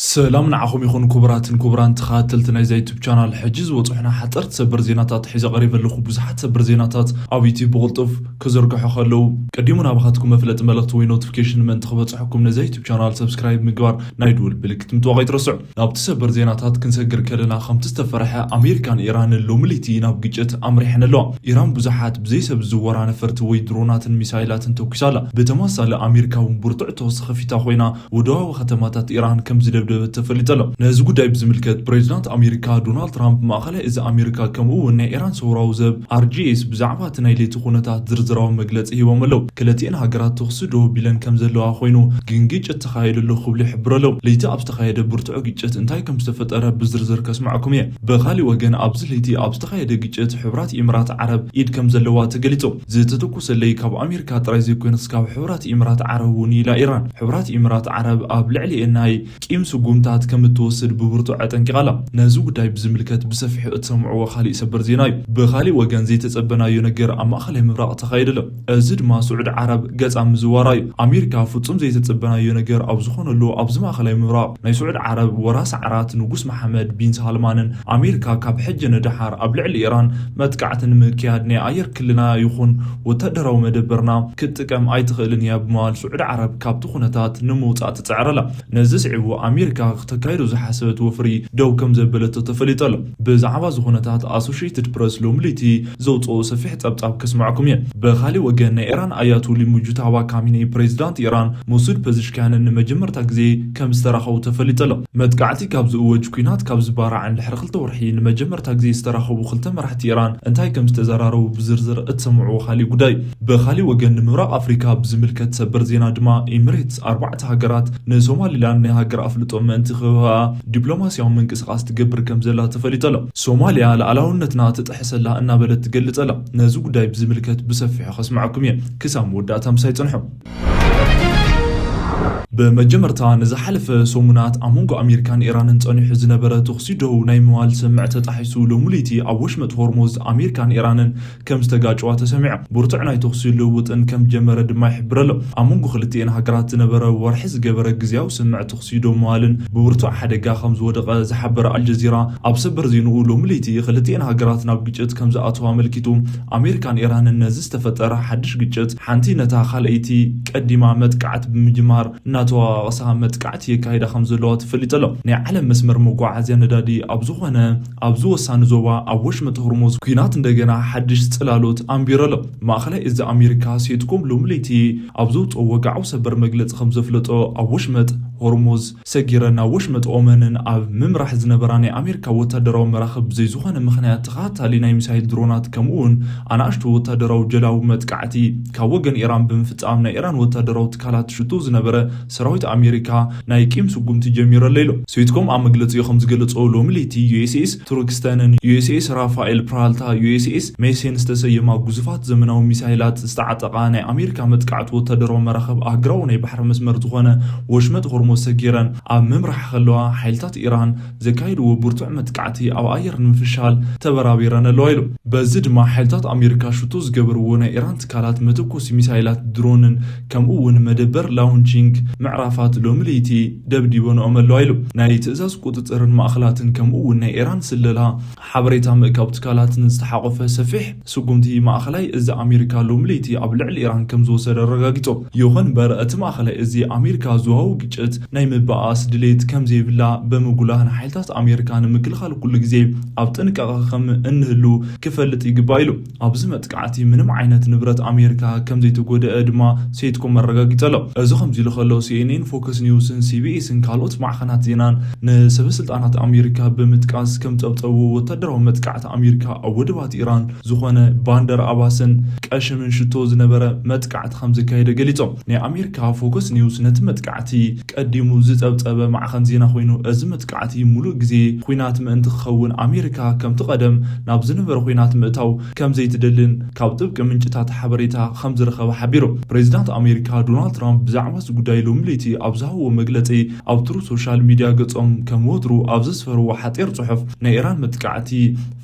ሰላም ንዓኹም ይኹን ክቡራትን ክቡራን ተኸታተልቲ ናይዛ ዩቱብ ቻናል። ሕጂ ዝበጽሑና ሓጸርቲ ሰበር ዜናታት ሒዘ ቀሪበ ኣለኹ። ብዙሓት ሰበር ዜናታት ኣብ ዩቱብ ብቕልጡፍ ክዝርግሑ ከለዉ፣ ቀዲሙ ናባኻትኩም መፍለጢ መልእኽቲ ወይ ኖቲፊኬሽን ምእንቲ ክበጽሐኩም ነዛ ዩቱብ ቻናል ሰብስክራይብ ምግባር፣ ናይ ድውል ምልክት ምጥዋቕ ኣይትረስዑ። ናብቲ ሰበር ዜናታት ክንሰግር ከለና፣ ከምቲ ዝተፈርሐ ኣሜሪካን ኢራንን ሎሚ ለይቲ ናብ ግጭት ኣምሪሐን ኣለዋ። ኢራን ብዙሓት ብዘይ ሰብ ዝዝወራ ነፈርቲ ወይ ድሮናትን ሚሳይላትን ተኩሳ ኣላ። ብተመሳሳሊ ኣሜሪካ እውን ብርቱዕ ተኹሲ ከፊታ ኮይና፣ ወደባዊ ከተማታት ኢራን ከም ዝደብደበት ተፈሊጡ ኣሎ። ነዚ ጉዳይ ብዝምልከት ፕሬዚዳንት ኣሜሪካ ዶናልድ ትራምፕ፣ ማእኸላይ እዚ ኣሜሪካ ከምኡ እውን ናይ ኢራን ሰውራዊ ዘብ ኣር ጂ ኤስ ብዛዕባ እቲ ናይ ለይቲ ኩነታት ዝርዝራዊ መግለጺ ሂቦም ኣለዉ። ክልቲኤን ሃገራት ተኹሲ ደው ኣቢለን ከም ዘለዋ ኮይኑ፣ ግን ግጭት ተኻየደ ኣሎ ክብሉ ይሕብሩ ኣለዉ። ለይቲ ኣብ ዝተኻየደ ብርቱዕ ግጭት እንታይ ከም ዝተፈጠረ ብዝርዝር ከስምዐኩም እየ። ብኻሊእ ወገን ኣብዚ ለይቲ ኣብ ዝተኻየደ ግጭት ሕቡራት ኢምራት ዓረብ ኢድ ከም ዘለዋ ተገሊጹ። ዝተተኮሰለይ ካብ ኣሜሪካ ጥራይ ዘይኮነስ ካብ ሕቡራት ኢምራት ዓረብ እውን ኢላ ኢራን። ሕቡራት ኢምራት ዓረብ ኣብ ልዕሊ ናይ ቂም ስጉምታት ከም እትወስድ ብብርቱዕ ኣጠንቂቓ ኣላ። ነዚ ጉዳይ ብዝምልከት ብሰፊሑ እትሰምዕዎ ካሊእ ሰበር ዜና እዩ። ብኻሊእ ወገን ዘይተጸበናዮ ነገር ኣብ ማእኸላይ ምብራቕ ተኻይደ ኣሎ። እዚ ድማ ስዑድ ዓረብ ገጻ ምዝዋራ እዩ። ኣሜሪካ ፍጹም ዘይተጸበናዮ ነገር ኣብ ዝኾነሉ ኣብዚ ማእኸላይ ምብራቕ ናይ ስዑድ ዓረብ ወራሲ ዓራት ንጉስ መሓመድ ቢን ሳልማንን ኣሜሪካ ካብ ሕጂ ንደሓር ኣብ ልዕሊ ኢራን መጥቃዕቲ ንምክያድ ናይ ኣየር ክልና ይኹን ወታደራዊ መደበርና ክትጥቀም ኣይትኽእልን እያ ብምባል ስዑድ ዓረብ ካብቲ ኩነታት ንምውጻእ ትጽዕር ኣላ። ነዚ ስዒቡ ኣሜሪካ ክተካይዶ ዝሓሰበት ወፍሪ ደው ከም ዘበለቶ ተፈሊጡ ኣሎ። ብዛዕባ እዚ ኩነታት ኣሶሽየትድ ፕረስ ሎሚ ለይቲ ዘውፅኦ ሰፊሕ ጸብጻብ ከስምዐኩም እየ። ብኻሊእ ወገን ናይ ኢራን ኣያቶሊ ሙጅታባ ካሚኒ ፕሬዚዳንት ኢራን መሱድ ፐዝሽኪያንን ንመጀመርታ ግዜ ከም ዝተራኸቡ ተፈሊጡ ኣሎ። መጥቃዕቲ ካብ ዝእወጅ ኲናት ካብ ዝባራዕ እንድሕር ክልተ ወርሒ ንመጀመርታ ግዜ ዝተራኸቡ ክልተ መራሕቲ ኢራን እንታይ ከም ዝተዘራረቡ ብዝርዝር እትሰምዕዎ ካሊእ ጉዳይ። ብኻሊእ ወገን ንምብራቕ ኣፍሪካ ብዝምልከት ሰበር ዜና ድማ ኤሚሬትስ ኣርባዕተ ሃገራት ንሶማሊላንድ ናይ ሃገር ኣፍልጦ ምእንቲ ክህባ ዲፕሎማሲያዊ ምንቅስቃስ ትገብር ከም ዘላ ተፈሊጡ ኣሎ። ሶማሊያ ልኣላውነትና ትጥሕስ ኣላ እናበለት ትገልጽ ኣላ። ነዚ ጉዳይ ብዝምልከት ብሰፊሑ ከስምዐኩም እየ። ክሳብ መወዳእታ ምሳይ ጽንሑ። ብመጀመርታ ንዝሓለፈ ሰሙናት ኣብ መንጎ ኣሜሪካን ኢራንን ጸኒሑ ዝነበረ ተኹሲ ደው ናይ ምባል ስምምዕ ተጣሒሱ ሎሚ ለይቲ ኣብ ወሽመጥ ሆርሙዝ ኣሜሪካን ኢራንን ከም ዝተጋጨዋ ተሰሚዑ። ብርቱዕ ናይ ተኹሲ ልውውጥን ከም ጀመረ ድማ ይሕብር ኣሎ። ኣብ መንጎ ክልቲኤን ሃገራት ዝነበረ ወርሒ ዝገበረ ግዝያዊ ስምምዕ ተኹሲ ደው ምባልን ብብርቱዕ ሓደጋ ከም ዝወደቐ ዝሓበረ ኣልጀዚራ ኣብ ሰበር ዜንኡ ሎሚ ለይቲ ክልቲኤን ሃገራት ናብ ግጭት ከም ዝኣተዋ ኣመልኪቱ። ኣሜሪካን ኢራንን ነዚ ዝተፈጠረ ሓድሽ ግጭት ሓንቲ ነታ ካልኣይቲ ቀዲማ መጥቃዕቲ ብምጅማር እናተዋቐሳ መጥቃዕቲ የካይዳ ከም ዘለዋ ተፈሊጡ ኣሎ። ናይ ዓለም መስመር መጓዓዝያ ነዳዲ ኣብ ዝኾነ ኣብዚ ወሳኒ ዞባ ኣብ ወሽመጥ ሆርሙዝ ኲናት እንደገና ሓድሽ ጽላሎት ኣንቢሩ ኣሎ። ማእኸላይ እዚ ኣሜሪካ ሴንትኮም ሎሚ ለይቲ ኣብ ዘውፅኦ ወግዓዊ ሰበር መግለፂ ከም ዘፍለጦ ኣብ ወሽመጥ ሆርሙዝ ሰጊረን ናብ ወሽመጥ ኦመንን ኣብ ምምራሕ ዝነበራ ናይ ኣሜሪካ ወታደራዊ መራኽብ ብዘይ ዝኾነ ምኽንያት ተኸታታሊ ናይ ሚሳይል ድሮናት ከምኡ እውን ኣናእሽቱ ወታደራዊ ጀላቡ መጥቃዕቲ ካብ ወገን ኢራን ብምፍጻም ናይ ኢራን ወታደራዊ ትካላት ሽቶ ዝነበረ ሰራዊት ኣሜሪካ ናይ ቂም ስጉምቲ ጀሚሩ ኣሎ ኢሉ። ሴንትኮም ኣብ መግለጺኡ ከም ዝገለጾ ሎሚ ለይቲ ዩ ኤስ ኤስ ቱርክስተንን ዩ ኤስ ኤስ ራፋኤል ፕራልታ ዩ ኤስ ኤስ ሜሴን ዝተሰየማ ግዙፋት ዘመናዊ ሚሳይላት ዝተዓጠቓ ናይ ኣሜሪካ መጥቃዕቲ ወታደራዊ መራኽብ ኣህጉራዊ ናይ ባሕሪ መስመር ዝኾነ ወሽመጥ ሆርሙዝ ሰጊረን ኣብ ምምራሕ ከለዋ ሓይልታት ኢራን ዘካየድዎ ብርቱዕ መጥቃዕቲ ኣብ ኣየር ንምፍሻል ተበራቢረን ኣለዋ ኢሉ። በዚ ድማ ሓይልታት ኣሜሪካ ሽቶ ዝገበርዎ ናይ ኢራን ትካላት መተኮሲ ሚሳይላት ድሮንን ከምኡ እውን መደበር ላውንቺንግ ምዕራፋት ሎሚ ለይቲ ደብዲበንኦም ኣለዋ ኢሉ። ናይ ትእዛዝ ቁፅፅርን ማእኸላትን ከምኡ እውን ናይ ኢራን ስለላ ሓበሬታ ምእካብ ትካላትን ዝተሓቆፈ ሰፊሕ ስጉምቲ ማእኸላይ እዚ ኣሜሪካ ሎሚ ለይቲ ኣብ ልዕሊ ኢራን ከም ዝወሰደ ኣረጋጊጾም። ይኹን እምበር እቲ ማእኸላይ እዚ ኣሜሪካ ዞባዊ ግጭት ናይ ምብኣስ ድሌት ከም ዘይብላ ብምጉላህ ንሓይልታት ኣሜሪካ ንምክልኻል ኩሉ ግዜ ኣብ ጥንቃቐ ከም እንህሉ ክፈልጥ ይግባእ ኢሉ። ኣብዚ መጥቃዕቲ ምንም ዓይነት ንብረት ኣሜሪካ ከም ዘይተጎደአ ድማ ሴንትኮም ኣረጋጊጹ ኣሎ። እዚ ከምዚ ኢሉ ከሎ ሲ ኤን ኤን፣ ፎክስ ኒውስን ሲ ቢ ኤስን ካልኦት ማዕኸናት ዜናን ንሰበ ስልጣናት ኣሜሪካ ብምጥቃስ ከም ጸብጸቡ ወታደራዊ መጥቃዕቲ ኣሜሪካ ኣብ ወደባት ኢራን ዝኾነ ባንደር ኣባስን ቀሽምን ሽቶ ዝነበረ መጥቃዕቲ ከም ዘካየደ ገሊጾም። ናይ ኣሜሪካ ፎክስ ኒውስ ነቲ መጥቃዕቲ ቀዲሙ ዝጸብጸበ ማዕኸን ዜና ኮይኑ፣ እዚ መጥቃዕቲ ሙሉእ ግዜ ኲናት ምእንቲ ክኸውን ኣሜሪካ ከምቲ ቀደም ናብ ዝነበረ ኲናት ምእታው ከም ዘይትደልን ካብ ጥብቂ ምንጭታት ሓበሬታ ከም ዝረኸበ ሓቢሩ። ፕሬዚዳንት ኣሜሪካ ዶናልድ ትራምፕ ብዛዕባ እዚ ጉዳይ ሎሚ ለይቲ ኣብ ዝሃብዎ መግለጺ ኣብ ትሩዝ ሶሻል ሚድያ ገጾም ከም ወትሩ ኣብ ዘስፈርዎ ሓጺር ጽሑፍ ናይ ኢራን መጥቃዕቲ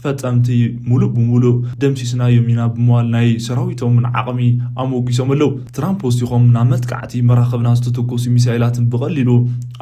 ፈጸምቲ ሙሉእ ብሙሉእ ደምሲስናዮም ኢና ብምባል ናይ ሰራዊቶምን ዓቕሚ ኣሞጊሶም ኣለዉ። ትራምፕ ወሲኾም ናብ መጥቃዕቲ መራኽብና ዝተተኮሱ ሚሳይላትን ብቐሊሉ ኢሉ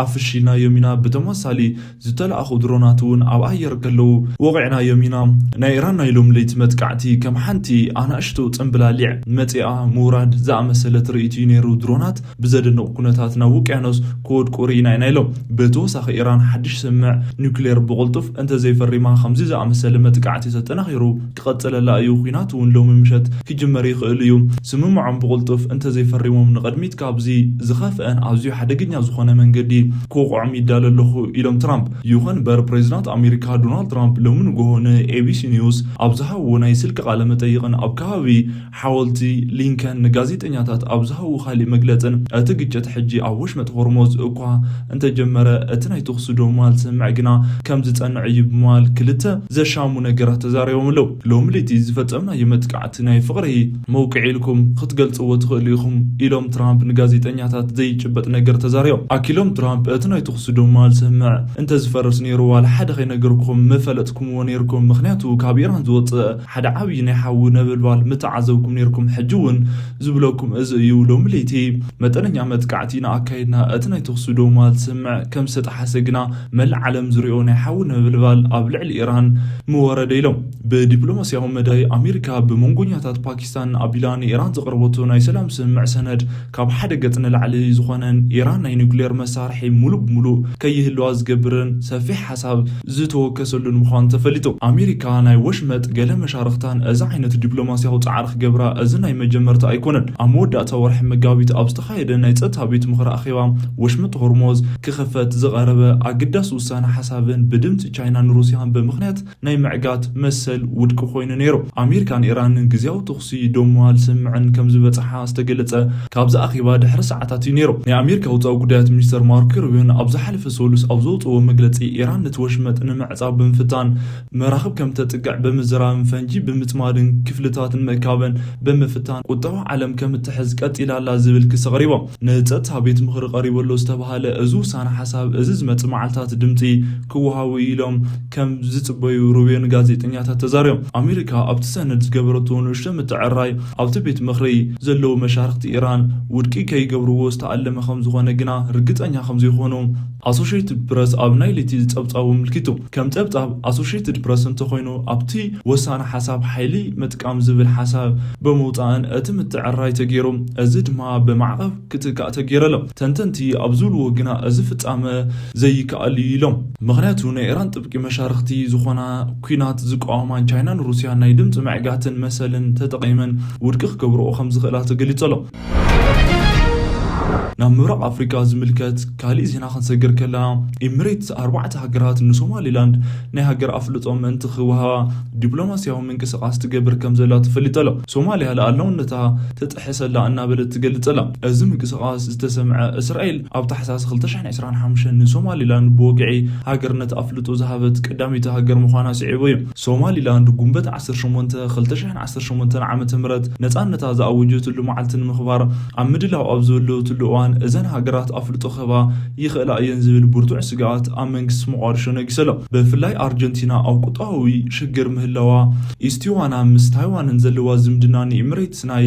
ኣፍሺልናዮም ኢና። ብተመሳሳሊ ዝተለኣኹ ድሮናት እውን ኣብ ኣየር ከለዉ ወቒዕናዮም ኢና። ናይ ኢራን ናይ ሎም ለይቲ መጥቃዕቲ ከም ሓንቲ ኣናእሽቶ ጽምብላሊዕ መጺኣ ምውራድ ዝኣመሰለ ትርኢት እዩ ነይሩ። ድሮናት ብዘደንቕ ኩነታት ናብ ውቅያኖስ ክወድቁ ርኢና ኢና ኢሎም። ብተወሳኺ ኢራን ሓድሽ ስምምዕ ኒውክሌር ብቕልጡፍ እንተዘይፈሪማ ከምዚ ዝኣመሰለ መጥቃዕቲ ተጠናኺሩ ክቐጽለላ እዩ። ኲናት እውን ሎሚ ምሸት ክጅመር ይኽእል እዩ። ስምምዖም ብቕልጡፍ እንተዘይፈሪሞም ንቕድሚት ካብዚ ዝኸፍአን ኣዝዩ ሓደገኛ ዝኾነ መንገዲ ክወቕዖም ይዳሎ ኣለኹ ኢሎም ትራምፕ። ይኹን እምበር ፕሬዚዳንት ኣሜሪካ ዶናልድ ትራምፕ ሎሚ ንግሆ ን ኤ ቢ ሲ ኒውስ ኣብ ዝሃብዎ ናይ ስልኪ ቃለ መጠይቕን ኣብ ከባቢ ሓወልቲ ሊንከን ንጋዜጠኛታት ኣብ ዝሃብዎ ካሊእ መግለጽን እቲ ግጭት ሕጂ ኣብ ወሽመጥ ሆርሞዝ እኳ እንተጀመረ እቲ ናይ ተኹሲ ዶማል ስምምዕ ግና ከም ዝጸንዕ እዩ ብምባል ክልተ ዘሻሙ ነገራት ተዛሪቦም ኣለዉ። ሎሚ ለይቲ ዝፈጸምናዮ መጥቃዕቲ ናይ ፍቕሪ መውቅዒ ኢልኩም ክትገልጽዎ ትኽእሉ ኢኹም ኢሎም ትራምፕ ንጋዜጠኛታት ዘይጭበጥ ነገር ተዛሪቦም። ኣኪሎም ትራምፕ እቲ ናይ ተኹሲ ዶማል ስምምዕ እንተዝፈርስ ነይሩ ዋላ ሓደ ከይነገርኩም ምፈለጥኩምዎ ነይርኩም፣ ምኽንያቱ ካብ ኢራን ዝወጽእ ሓደ ዓብዪ ናይ ሓዊ ነበልባል ምተዓዘብኩም ነይርኩም። ሕጂ እውን ዝብለኩም እዚ እዩ። ሎሚ ለይቲ መጠነኛ መጥቃዕቲ ኢና ኣካይድና። እቲ ናይ ተኹሲ ዶማል ስምምዕ ከም ዝተጠሓሰ ግና መላእ ዓለም ዝሪኦ ናይ ሓዊ ነበልባል ኣብ ልዕሊ ኢራን ምወረደ ኢሎም። ብዲፕሎማስያዊ መዳይ ኣሜሪካ ብመንጎኛታት ፓኪስታን ኣቢላ ንኢራን ዘቕረበቶ ናይ ሰላም ስምምዕ ሰነድ ካብ ሓደ ገጽ ንላዕሊ ዝኾነን ኢራን ናይ ኒውክሌር መሳርሒ ሙሉእ ብሙሉእ ከይህልዋ ዝገብርን ሰፊሕ ሓሳብ ዝተወከሰሉን ምዃኑ ተፈሊጡ። ኣሜሪካ ናይ ወሽመጥ ገለ መሻርኽታን እዚ ዓይነት ዲፕሎማስያዊ ጻዕሪ ክገብራ እዚ ናይ መጀመርታ ኣይኮነን። ኣብ መወዳእታ ወርሒ መጋቢት ኣብ ዝተኻየደ ናይ ጸጥታ ቤት ምኽሪ ኣኼባ ወሽመጥ ሆርሞዝ ክኽፈት ዝቐረበ ኣገዳሲ ውሳነ ሓሳብን ብድምጺ ቻይናን ሩስያን ብምኽንያት ናይ ምዕጋት መሰል ውድቂ ኮይኑ ነይሩ። ኣሜሪካን ኢራንን ግዝያዊ ተኹሲ ዶማል ስምምዕን ከም ዝበጽሓ ዝተገለጸ ካብዚ ኣኼባ ድሕሪ ሰዓታት እዩ ነይሩ። ናይ ኣሜሪካ ውጻኢ ጉዳያት ሚኒስተር ማርኮ ሩቢዮን ኣብ ዝሓለፈ ሰሉስ ኣብ ዘውጽእዎ መግለጺ፣ ኢራን ነቲ ወሽመጥ ንምዕጻው ብምፍታን፣ መራኽብ ከም ተጥቅዕ ብምዝራብን ፈንጂ ብምጽማድን ክፍልታትን ምእካብን ብምፍታን ቁጠባ ዓለም ከም እትሕዝ ቀጺላ ኣላ ዝብል ክሲ ኣቕሪቦም። ንጸጥታ ቤት ምኽሪ ቀሪቡ ኣሎ ዝተባህለ እዚ ውሳነ ሓሳብ እዚ ዝመጽእ መዓልታት ድምጺ ክወሃቡ ኢሎም ከም ዝጽበዩ ሩቢዮ ንጋዜጠኛታት ተዛሪቦም። ኣሜሪካ ኣብቲ ሰነድ ዝገበረቶ ንእሽቶ ምትዕርራይ ኣብቲ ቤት ምኽሪ ዘለዉ መሻርኽቲ ኢራን ውድቂ ከይገብርዎ ዝተኣለመ ከም ዝኾነ ግና ርግጸኛ ከም ዘይኾኑ ኣሶሽየትድ ፕረስ ኣብ ናይ ለይቲ ጸብጻቡ ኣመልኪቱ። ከም ጸብጻብ ኣሶሽየትድ ፕረስ እንተኾይኑ ኣብቲ ወሳኒ ሓሳብ ሓይሊ ምጥቃም ዝብል ሓሳብ ብምውጻእን እቲ ምትዕርራይ ተገይሩ፣ እዚ ድማ ብማዕቐብ ክትካእ ተገይሩ ኣሎ። ተንተንቲ ኣብ ዝብልዎ ግና እዚ ፍጻመ ዘይከኣል እዩ ኢሎም። ምኽንያቱ ናይ ኢራን ጥብቂ መሻርኽቲ ዝኾና ኲናት ዝቃወማን ቻይናን ሩስያን ናይ ድምፂ ምዕጋትን መሰልን ተጠቒመን ውድቂ ክገብርኦ ከም ዝኽእላ ተገሊጹ ኣሎ። ናብ ምብራቕ ኣፍሪቃ ዝምልከት ካሊእ ዜና ክንሰግር ከለና፣ ኤሚሬትስ ኣርባዕተ ሃገራት ንሶማሊላንድ ናይ ሃገር ኣፍልጦ ምእንቲ ክወሃባ ዲፕሎማስያዊ ምንቅስቓስ ትገብር ከም ዘላ ተፈሊጡ ኣሎ። ሶማልያ ልኣላውነታ ትጥሕስ ኣላ እናበለት ትገልጽ ኣላ። እዚ ምንቅስቓስ ዝተሰምዐ፣ እስራኤል ኣብ ታሕሳስ ክልተ ሽሕን ዕስራን ሓሙሽተን ንሶማሊላንድ ብወግዒ ሃገርነት ኣፍልጦ ዝሃበት ቀዳመይቲ ሃገር ምዃና ስዒቡ እዩ። ሶማሊላንድ ጉንበት ዓሰርተ ሸሞንተ ክልተ ሽሕን ዓሰርተ ሸሞንተን ዓመተ ምህረት ነጻነታ ዝኣወጀትሉ መዓልቲ ንምኽባር ኣብ ምድላው ኣብ ዘለወትሉ እዋን፣ እዘን ሃገራት ኣፍልጦ ክህባ ይኽእላ እየን ዝብል ብርቱዕ ስግኣት ኣብ መንግስቲ ሞቃዲሾ ነጊሱ ኣሎ። ብፍላይ ኣርጀንቲና ኣብ ቁጠባዊ ሽግር ምህላዋ፣ ኢስቲዋና ምስ ታይዋንን ዘለዋ ዝምድና ንኤምሬትስ ናይ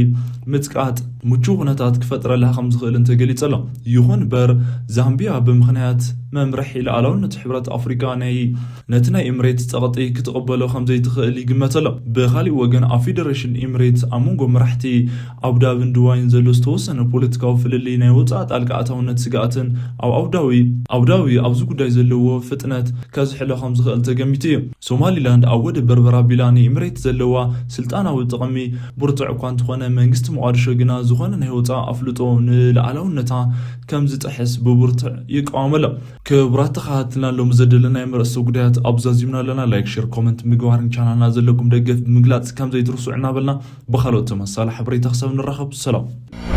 ምጽቃጥ ምቹው ኩነታት ክፈጥረላ ከም ዝኽእልን ተገሊጹ ኣሎ። ይኹን እምበር፣ ዛምቢያ ብምኽንያት መምርሒ ልኣላውነት ሕብረት ኣፍሪቃ ናይ፣ ነቲ ናይ ኤምሬትስ ጸቕጢ ክትቕበሎ ከም ዘይትኽእል ይግመት ኣሎ። ብኻሊእ ወገን፣ ኣብ ፌደሬሽን ኤምሬትስ ኣብ መንጎ መራሕቲ ኣቡዳብን ዱባይን ዘሎ ዝተወሰነ ፖለቲካዊ ፍልልይ ናይ ወጻኢ ጣልቃ ኣታውነት ስግኣትን ኣብ ኣቡዳቢ፣ ኣቡዳቢ ኣብዚ ጉዳይ ዘለዎ ፍጥነት ከዝሕሎ ከም ዝኽእል ተገሚቱ እዩ። ሶማሊላንድ ኣብ ወደብ በርበራ ኣቢላ ንኤምሬትስ ዘለዋ ስልጣናዊ ጥቕሚ ብርቱዕ እኳ እንተኾነ፣ መንግስቲ ሞቃዲሾ ግና ዝኾነ ናይ ወጻኢ ኣፍልጦ ንልኣላውነታ ከም ዝጥሕስ ብብርቱዕ ይቃወም ኣሎ። ክቡራት ተኸታተልትና፣ ሎሚ ዘደለናዮም ርእሰ ጉዳያት ኣብዚ ዛዚምና ኣለና። ላይክ፣ ሼር፣ ኮመንት ምግባርን ቻናልና ዘለኩም ደገፍ ብምግላጽ ከም ዘይትርስዑ እናበልና፣ ብኻልኦት ተመሳሳሊ ሓበሬታ ክሳብ ንራኸብ፣ ሰላም።